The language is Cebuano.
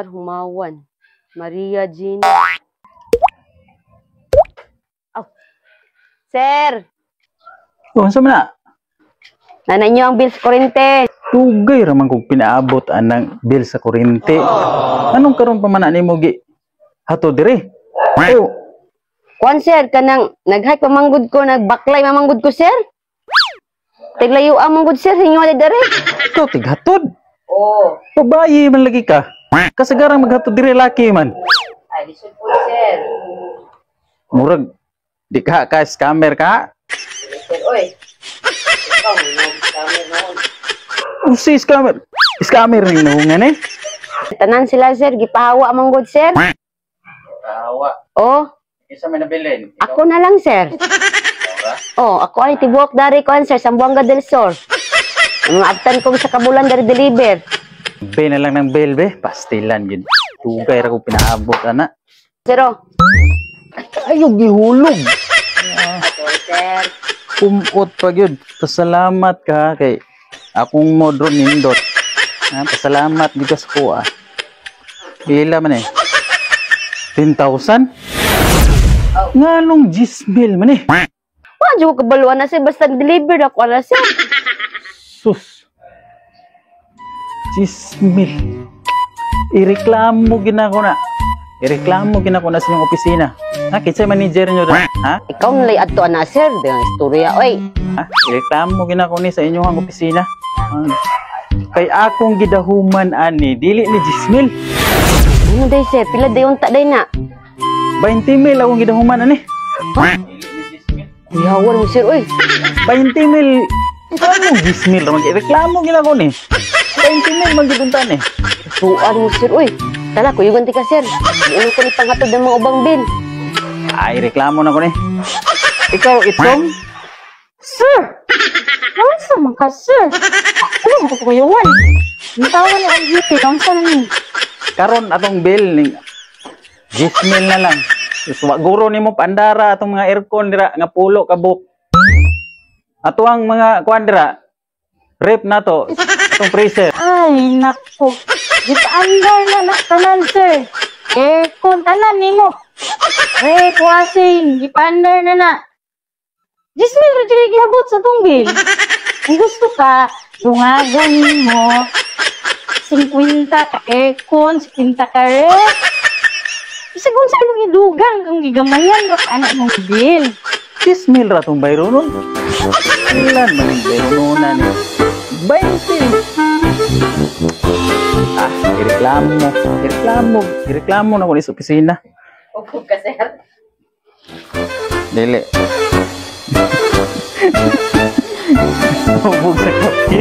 Jomar Humawan. Maria Jean. Oh. Sir, Oh, unsa man na? Naa na inyo ang bill sa kuryente. Dugay ra man kog pinaabot anang bill sa kuryente. Anong karon pa man na nimo gi hatod dire? Oh, Kuan, sir, kanang nag-hike pa manggod ko, nagbaklay mamanggod ko, sir. Tiglayo ang manggod, sir, inyo dere. Ikaw tighatod. Oh. Babaye man lagi ka. Kasagarang maghatod dire laki man. Ay, lisod po, sir. Murag di ka ka scammer ka. Sir, oy. Ikaw, scammer noon. Oh, si scammer. Scammer ning nahungan eh. Tanan sila, sir, gipahawa manggod, sir. Tawa. Oh, Isa may nabilin. Ako na lang, sir. Oh, ako ay tibuok dari ko, sir, Zamboanga del Sur. Ang maabtan kong sa kabulan dari deliver. Be na lang ng bill be. Pastilan gid. Dugay ra ko pinaabot ana. Sir, oh. Ayaw gihulog. Sir. Kumot pa gyud. Pasalamat ka kay akong modro nindot. Ha, pasalamat gid ka sa kuha. Pila man eh? 10,000? Nganong 10,000 man eh? Wa jud ko kabaluan na, sir, basta deliver ako na, sir. Sus. 10,000. Ireklamo gina ko na. Ireklamo gina ko na sa inyong opisina. Ha, kinsay manager nyo da? Ha? Ikaw nalay adto na, sir, di ang istorya oy. Ha? Ireklamo gina ko ni sa inyong opisina. Ah, kay akong gidahuman ani, dili ni 10,000. Ano day, sir? Pila day unta day na? 20 mil akong gidahuman ani. Kuyawan mo, sir, oy. 20 mil. Ano 10 mil raman? Ireklamo gina ko ni. 20 mil man gid unta ni. Tuan mo, sir, oy. Tala, kuyugan ti ka, sir. Ano ko ni panghatod ng mga ubang bill. Ay, reklamo na ko ni. Ikaw itong Sir! Unsa man ka, sir? Ano ko kuyuwan? Ang ni ang beauty, unsa na ni? Karon atong bill ning 10 mil na lang. Sus, wa guro nimo paandara atong mga aircon dira nga pulo ka buok. Ato ang mga kuan dira. Ref nato atong freezer. Ay, nako. Gipaandar na na tanan, sir. Aircon, tanan nimo. Ref, washing, gipaandar na na. 10,000 ra diri giabot sa tong bill. Kung gusto ka, dungagan nimo. 50 ka aircon, 50 ka ref. Bisag unsa imong idugang kung gigamayan ra ka anak mong bill. 10 mil ra tong bayronon. Ilan man ang bayronon ni? 20. Ah, ireklamo, ireklamo, ireklamo na ko ni sa opisina. Opo ka, sir. Dili. Hubog sa kape.